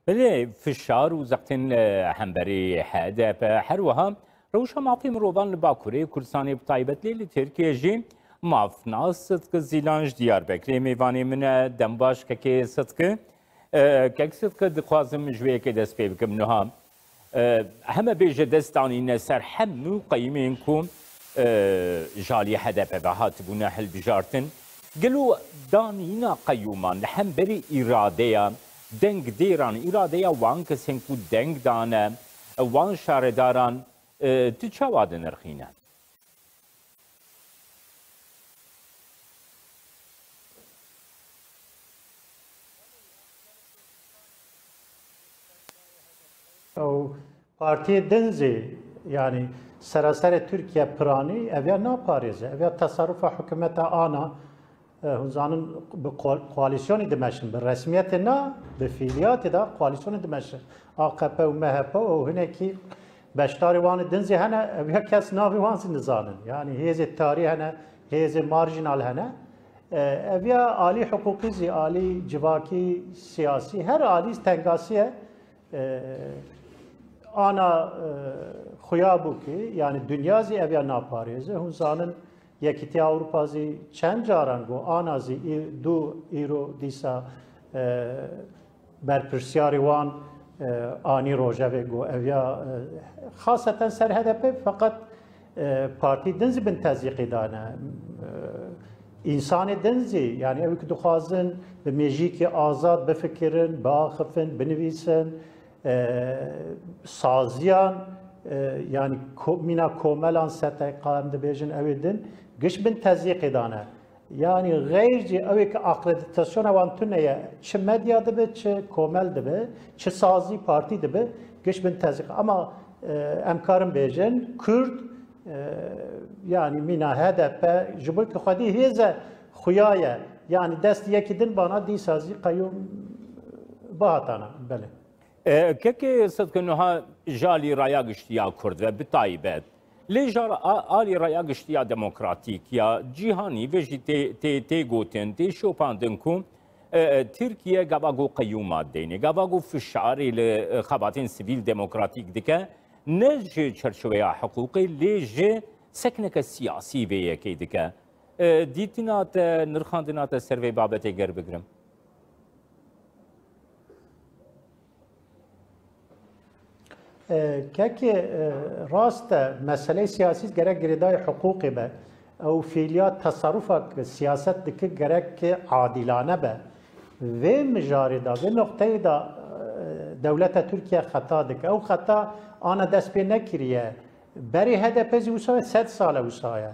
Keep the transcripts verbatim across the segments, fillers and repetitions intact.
Belê, fişar û zextên, e, hemberî H D P, her wiha rewşa mafê mirovan li Bakurê Kurdistanê bi taybet lê li Tirkiyê jî mafnas Sidqi Zîlan ji Diyarbekirê mêvanê min e. Dem baş kekê Sidqi. E, kek Sidqi, dixwazim ji wê yekê dest pê bikim niha. E, heme bêje dest danîne ser hemû qeyûmên ku, e, ji alî H D P ve hatibûne hilbijartin. Gelo danîna qeyûman li hemberî îradeya dengdêran, îradeya wan kesên ku deng dane, wan şaredaran, e, tu çawa dinirxîne? Ew partiyê din zî, yanî seraserê Tirkiye piranî, ev ya naparêze. Ev ya teserrufa hikûmeta ana, e, hûn zanin bi ko-, koalîsyonî dimeşin. Bi resmiyetê na, bi fiiliyatê de koalîsyonî dimeşin. A K P û M H P û hinekî beşdarê wan din zî hene, ev ya kes navê wan zî nizanin. Yanî hêzê tarî hene, hêzê marjînal hene. E, ev ya alî hiqûqî zî, alî civakî, siyasî, her alî tengasî ye. E, ana, e, xuya bû ki, yanî dinya zî ev ya naparêze. Hûn zanin Yekîtiya Ewropa zî çend caran got, ana zî î-, dû îro dîsa, e, berpirsiyarê wan, e, anî rojevê got. Ev ya, e, xaseten ser H D P, feqet, e, partî din zî bin tezîqî dane. E, însanê din zî, yanî ew ku dixwazin bi mêjîkê azad bifikirin, biaxifin, binivîsin, e, saziyan, e, yanî ko-, mîna komelan, S T K em dibêjin, ew ê din giş bin tezîqê dane. Yanî xeyr jî ew ê ki akreditasyona wan tune ye, çi medya dibe, çi komel dibe, çi sazî partî dibe, giş bin tezîq. Ama, e, em karin bêjin, Kurd, e, yanî mîna H D P, ji bo ki xwedî hêze xuya ye, yanî dest yekî din bana dîsa zî qeyûm bihatana. Belê. E, kekê Sidqi, niha ji alî raya giştî ya Kurd ve bi taybet, lê ji a-, alî raya giştî ya demokratîk ya cîhanî ve jî tê, tê, tê gotin, tê şopandin ku, e, e, Tirkiye gava ku qeyûma dêne, gava ku fişarê li, e, xebatên sivîl demokratîk dike, ne ji çerçoveya hiqûqê, lê ji sekneke siyasî vê yekê dike. E, dîtina te, nirxandina te ser vê babetê ger bigrim? E, kekê, e, rast e, meseleyê siyasî gerek girêdayî hiqûqê be. Ew fîliyat teserrufek siyaset dike gerek ki adîlane be. Vê mijarê de, vê noqteyê de, e, dewleta Tirkiye xeta dike. Ew xeta ana dest pê nekiriye. Berê H D P zî wisa ye, sed sal e wisa ye.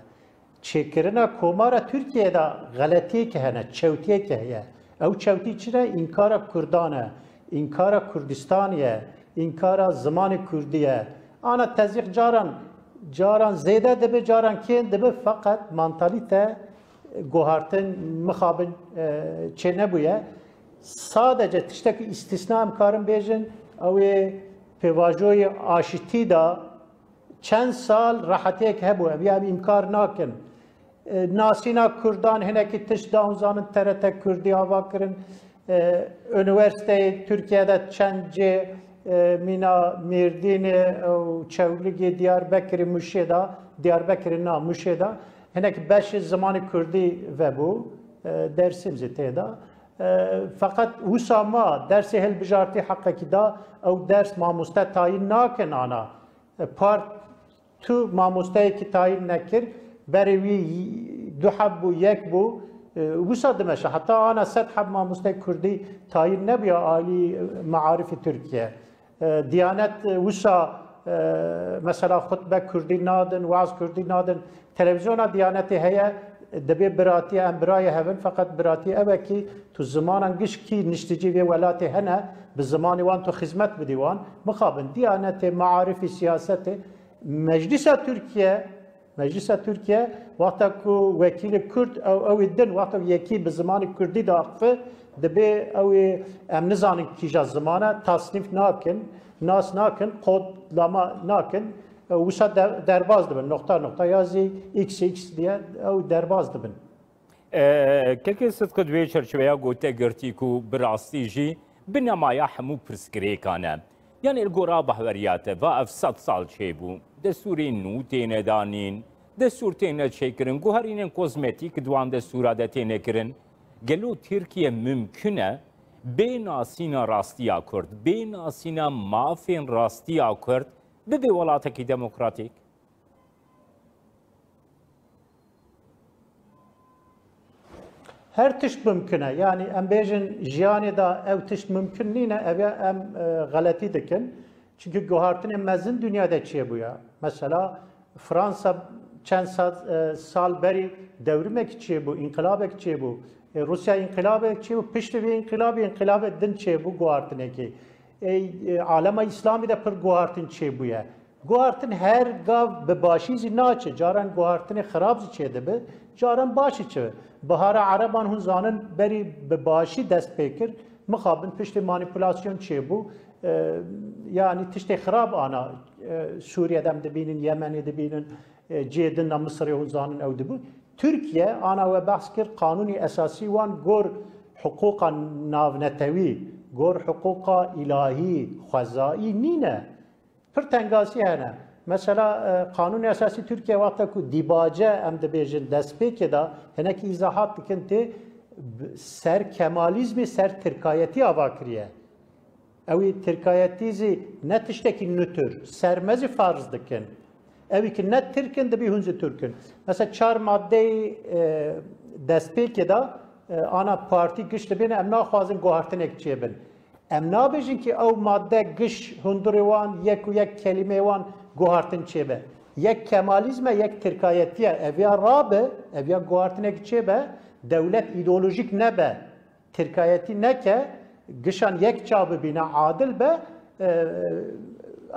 Çêkirina Komara Tirkiyeyê de xeletiyeke hene, çewtiyeke heye. Ew çewtî çi ne? Înkara Kurdan e, înkara Kurdistanê ye, înkara zimanê Kurdî ye. Ana tezîq caran, caran zêde dibe, caran kêm dibe, feqet mantalîte, guhartin, mixabin, e, çênebûye. Sadece tiştekî îstîsna em karin bêjin, ew ê pêvajoyê aşitî de, çend sal rehetiyek hebû, ev ya em înkar nakin. E, nasîna Kurdan hinekî tişt da, hûn zanin T R T Kurdî ava kirin. E, unîversîteyê Tirkiye de çend cê, e, mîna Mêrdînê û Çewligê, Diyarbekirê, Mûşê de, Diyarbekirê na, Mûşê de hinekî beşê zimanê Kurdî vebû, e, Dêrsim zî tê de. E, feqet wisa ma dersê hilbijartî heqekî da, ew ders mamoste tayîn nakin ana. E, part tu mamosteyekî tayîn nekir, berê wî du heb bû, yek bû, e, wisa dimeşe. Heta ana sed heb mamosteyê Kurdî tayîn nebûye alî, e, mearifê Tirkiye. E, Diyanet, e, wisa, e, mesela xutbe Kurdî nadin, waz Kurdî nadin. Televîzyona Diyanetê heye, dibê biratî, em birayê hev in, feqet biratî ew e kî tu zimanan gişkî niştîcî vê welatê hene, bi zimanê wan tu xizmet bidî wan. Mixabin, Diyanetê, mearifî, siyasetê, Meclisa Tirkiye, Meclisa Tirkiye, wexta ku wekîlê Kurd ew, ew ê din, wexta ku yekî bi zimanê Kurdî diaxife, dibê ew ê, em nizanin kîja ziman e, tasnîf nakin, nas nakin, kodlama nakin, e, wisa de-, derbaz dibin, noqta noqta ya zî X X diye ew derbaz dibin. E, kekê Sidqi, di wê çerçeveya gote girtî ku bi rastî jî Binemaya hemû pirsgirêkan e. Yanî li gora bahweriya te va ev sed sal çêbû. Destûrên nû têne danîn, destûr têne çêkirin, guherînên kozmetîk di wan destûra de têne kirin. Gelo Tirkiye mimkun e bê nasîna rastiya Kurd, bê nasîna mafên rastiya Kurd bibe welatekî demokratîk? Her tişt mimkun e. Yanî em bêjin jiyanê de ew tişt mimkun nîne, ev ya em e, xeletî dikin. Çimkî guhartinên mezin dinya de çêbûye. Mesela Fransa çend sed e, sal berî dewrimek çêbû, înqilabek çêbû. E, Rûsya înqilabek çêbû, piştî vê înqilabê, înqilabê din çêbû guhartinekê. E, e, alema Îslamî de pir guhartin çêbûye. Guhartin her gav bi başî zî naçe. Caran guhartinê xirab zî çêdibe, caran baş jî çi. Bihara Ereban hûn zanin berî bi başî dest pê kir. Mixabin piştê manîpulasyon çêbû. E, yanî tiştê xirab ana e, Sûriye de em dibînin, Yemenê dibînin, e, cihê din de Misirê hûn zanin ew dibû. Tirkiye ana we behs kir, qanûnî esasî wan gor hiqûqa navnetewî, gor hiqûqa îlahî, xwezayî nîne. Pir tengasî hene. Mesela e, Qanûnê Esasî Tirkiye wexta ku dîbace em dibêjin destpêkê de hinekî îzahat dikin tê bi- ser Kemalîzmê, ser Tirkayetî ava kiriye. Ewî Tirkayetî zî ne tiştekî nû tir, ser me zî farz dikin. Ewî ki ne Tirk in, dibî hûn zî Tirk in. Mesela çar maddeyî e, destpêkê de e, ana partî giş dibêne em naxwazin guhartinek çêbin. Em nabêjin ki ew madde giş hundirê wan, yek û yek kelîmeyê wan guhartin çêbe. Yek Kemalizm e, yek Tirkayetî ye. Ev ya rabe, ev ya guhartinek çêbe, dewlet îdeolojîk nebe, Tirkayetî neke, gişan yek çav bibîne, adil be, e,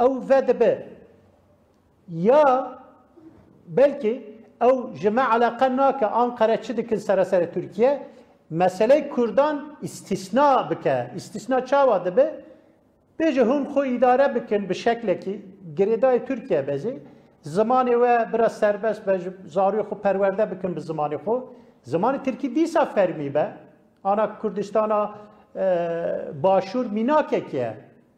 ew vedibe. Ya belkî ew ji me eleqe nake, Anqere çi dikin sereserê Tirkiye, meseleyê Kurdan îstîsna bike. Îstîsna çawa dibe? Bêje hûn xwe îdare bikin bi şeklekî girêdayê Tirkiye be zî, zimanê we bira serbest be, ji zarûyê xwe perwerde bikin bi zimanê xwe. Zimanê Tirkî dîsa fermî be. Ana Kurdistana e, Başûr mînakekî ye.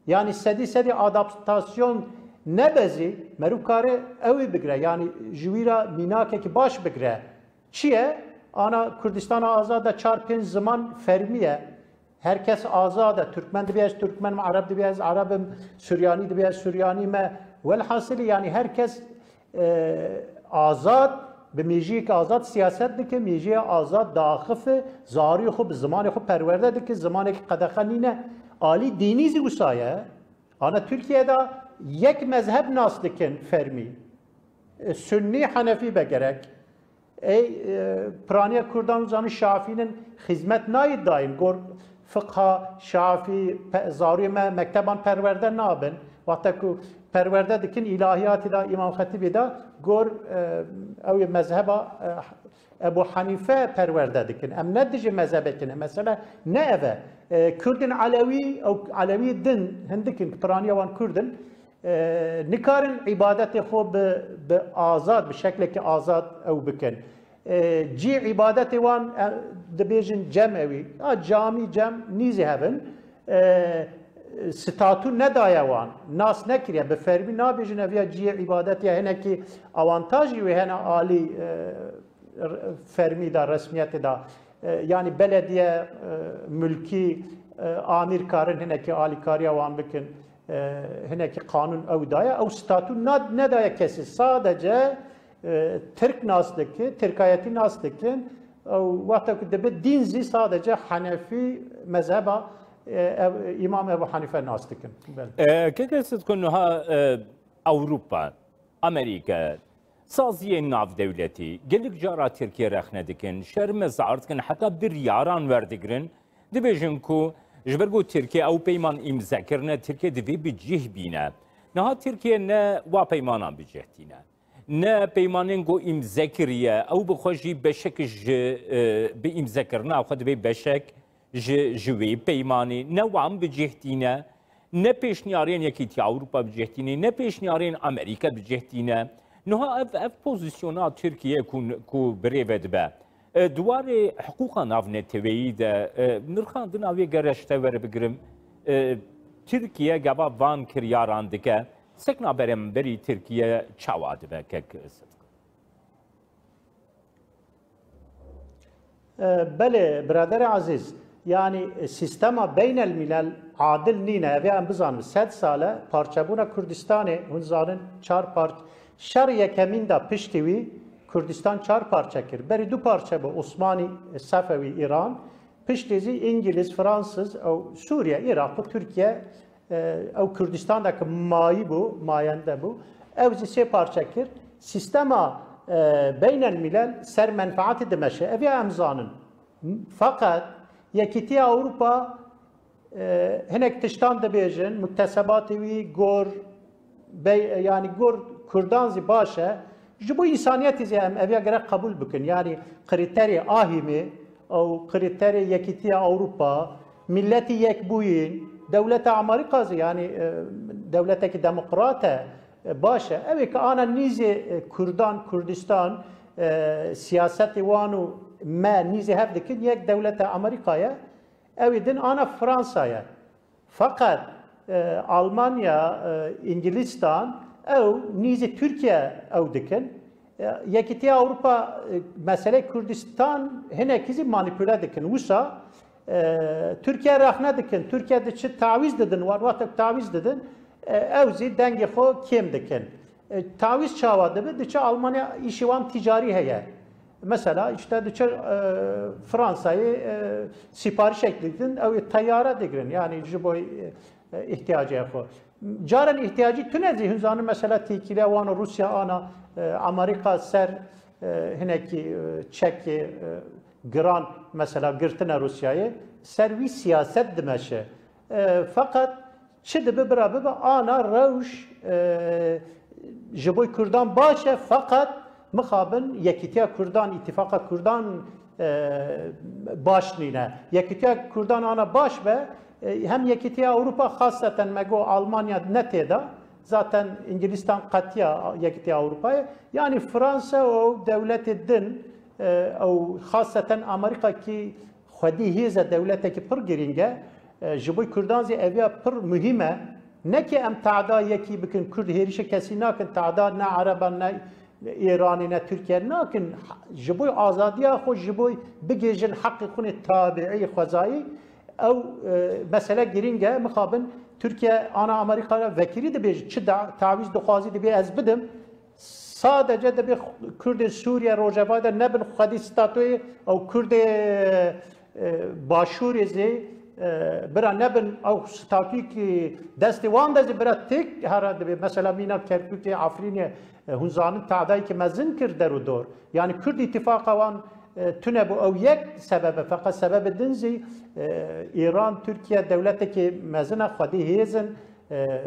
Yanî sedî sedî adaptasyon nebe zî, meriv kare ew ê bigre. Yanî ji wî re mînakekî baş bigre. Çi ye? Ana Kurdistana Azad de çar pênc ziman fermî ye. Her kes azad e. Türkmen dibe ez Türkmen im, Ereb dibe ez Ereb im, Suryanî dibe ez Suryanî me. Welhasilî yanî her kes e, azad, bi mêjiyek azad siyaset dike, mêjiya azad diaxife, zarûyê xwe bi zimanê xwe perwerde dike, zimanekî qedexe nîne. Alî dînî zî wisa ye. Ana Tirkiye de yek mezheb nas dikin fermî. E, Sunnî, Henefî be gerek. Ey, e, piraniya Kurdan û zanî Şafînin xizmet nayê dayîn. Gor fiqha, Şafî, pe, zarûyê me mekteban perwerde nabin. Wexta ku perwerde dikin, îlahiyatê de, Îmam Xetîbê de, gor, e, ew ê mezheba, e, Ebu Hanife perwerde dikin. Em ne dijî mezhebekî ne. Mesele ne ev e. E, Kurdên Elewî, ew Elewî din hindikin, piraniya wan Kurd in. E, nikarin îbadetê xwe bi, bi azad, bi şeklekî azad ew bikin. E, cî îbadetê wan, e, dibêjin cem ewî. Ya camî, cem nîzî hebin. E, statû nedaye wan. Nas nekiriye. Bi fermî nabêjin ev ya cihê îbadetê ya hinekî awantajî wê hene alî, e, r-, fermî de, resmiyetê de. E, yanî belediye, e, mulkî, e, amîr karin hinekî alîkariya wan bikin. E, hinekî qanûn ew daye. Ew statû na-, nedaye kesî. Sadece, e, Tirk nas dike, Tirkayetî nas dikin. Ew wexta ku dibe dîn zî sadece Henefî mezheba, e, ev, Îmam Ebu Hanife nas dikin. Belê. E, keke Sidko, niha, e, Ewropa, Amerîka, saziyên navdewletî gelek cara Tirkiye rexne dikin, şermezar dikin, heta biryaran werdigirin. Dibêjin ku ji ber ku Tirkiye ew peyman îmze kirine, Tirkiye divê bi cih bîne. Niha Tirkiye ne wa peymanan bi cih tîne, ne peymanên ku îmze kiriye, ew bi xwe jî beşek ji, e, bi îmzekirina xwe divê beşek ji, ji wê peymanê, ne wan bi cih tîne, ne pêşniyarên Yekîtiya Ewropa bi cih tîne, ne pêşniyarên Amerîka bi cih tîne. Niha ev, ev pozîsyona Tirkiye ku, ku birêve dibe. E, di warê hiqûqa navneteweyî de, e, nirxandina vê gere ji te were bigirim. E, Tirkiye gava van kiryaran dike, sekna beremberî Tirkiye çawa dibe kek Sidq? E, Belê, biraderê ezîz, yanî, e, sîstema beynelmîlel adil nîne. Ev ê em bizanin, sed sal e parçebûna Kurdistanê, hûn zanin, çar parç-, şer yekemîn de piştî wî Kurdistan çar parçe kir. Berî du parçe bû, Osmanî, e, Sefewî, Îran, piştî zî Îngiliz, Fransiz, ew Sûriye, Iraq û Tirkiye, e, ew Kurdistan de ki mayî bû, mayende bû, ew zî sê parçe kir. Sîstema, e, beynelmîlel ser menfaatê dimeşe. Ev ya em zanin. Feqet Yekîtiya Ewropa, e, hinek tiştan dibêjin, muktesebatê wî gor, bey-, yanî gor Kurdan zî baş e. Ji bo însaniyetê zî em ev ya gerek qebûl bikin. Yanî krîterê Ahîmê, ew krîterê Yekîtiya Ewropa, milletî yekbûyîn, dewleta Amerîka zî, yanî, e, dewletekî demokrat e, e, baş e. Ew ê ki ana nîzê, e, Kurdan, Kurdistan, e, siyasetê wan û me nîzê hev dikin, yek dewleta Amerîka ye, ew ê din ana Fransa ye. Feqet, e, Almanya, e, Îngilîstan, ew nîzî Tirkiye ew dikin. E, Yekîtiya Ewropa, e, meseleyê Kurdistan hinekî zî manîpule dikin. Wisa, e, Tirkiye rexne dikin. Tirkiye diçi tawîz didin, wan wextek tawîz didin, e, ew zî dengê xwe kêm dikin. E, tawîz çawa dibe? Diçe Almanya, îşê wan tîcarî heye. Mesela, işte diçe, e, Fransayê, e, sîparişek dikin, ew ê teyare digirin. Yanî ji bo, e, e, îhtiyacê xwe. Caran îhtiyacî tune zî, hûn zanin, mesela têkiliya wan û Rûsya ana, e, Amerîka ser, e, hinekî, e, çekê, e, giran, mesela girtine Rûsyayê, ser wî siyaset dimeşe. E, feqet çi dibe bira bibe, ana rewş, e, ji bo Kurdan baş e, feqet mixabin Yekîtiya Kurdan, Îtîfaqa Kurdan, e, baş nîne. Yekîtiya Kurdan ana baş be, e, hem Yekîtiya Ewropa, xaseten me got Almanya ne tê de, zaten Îngilîstan qetiya Yekîtiya Ewropayê. Yanî Fransa û dewletê din, e, ew xaseten Amerîka ki xwedî hêz e, dewletekî pir girîng e. E, ji bo Kurdan zî ev ya pir muhîm e. Ne ki em teda yekî bikin, Kurd hêrişê kesî nakin, teda ne Ereban, ne Îranê, ne Tirkiye nakin. Ji bo azadiya xwe, ji bo bigihêjin heqê xwe nê tabiî, xwezayî, ew, e, mesele girîng e. Mixabin Tirkiye ana Amerîka re vekirî dibêje, çi da-, tawîz dixwazî dibê ez bidim. Sadece dibê Kurdên Sûriye, Rojava de nebin xwedî statûyê ew Kurdê, e, Başûrê zî, e, bira nebin ew statûyê ki destê wan de zî bira têk here dibê. Mesela mîna Kerkûkê, Efrînê, e, hûn zanin tadayekî mezin kir der û dor. Yanî Kurd îtîfaqa wan, e, tune bû. Ew yek sebeb e. Feqet sebebê din zî, e, Îran, Tirkiye dewletekî mezin e, xwedî hêz in, e,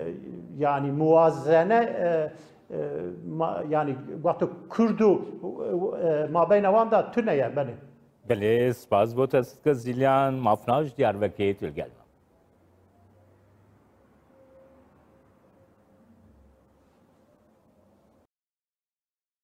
yanî muwazene, e, e, ma-, yanî wexto Kurd û, e, mabeyna wan de tune ye, belê. Belê, spas bo te Sidqe Zîlyan, mafnaş Diyarbekirê tu li gel me.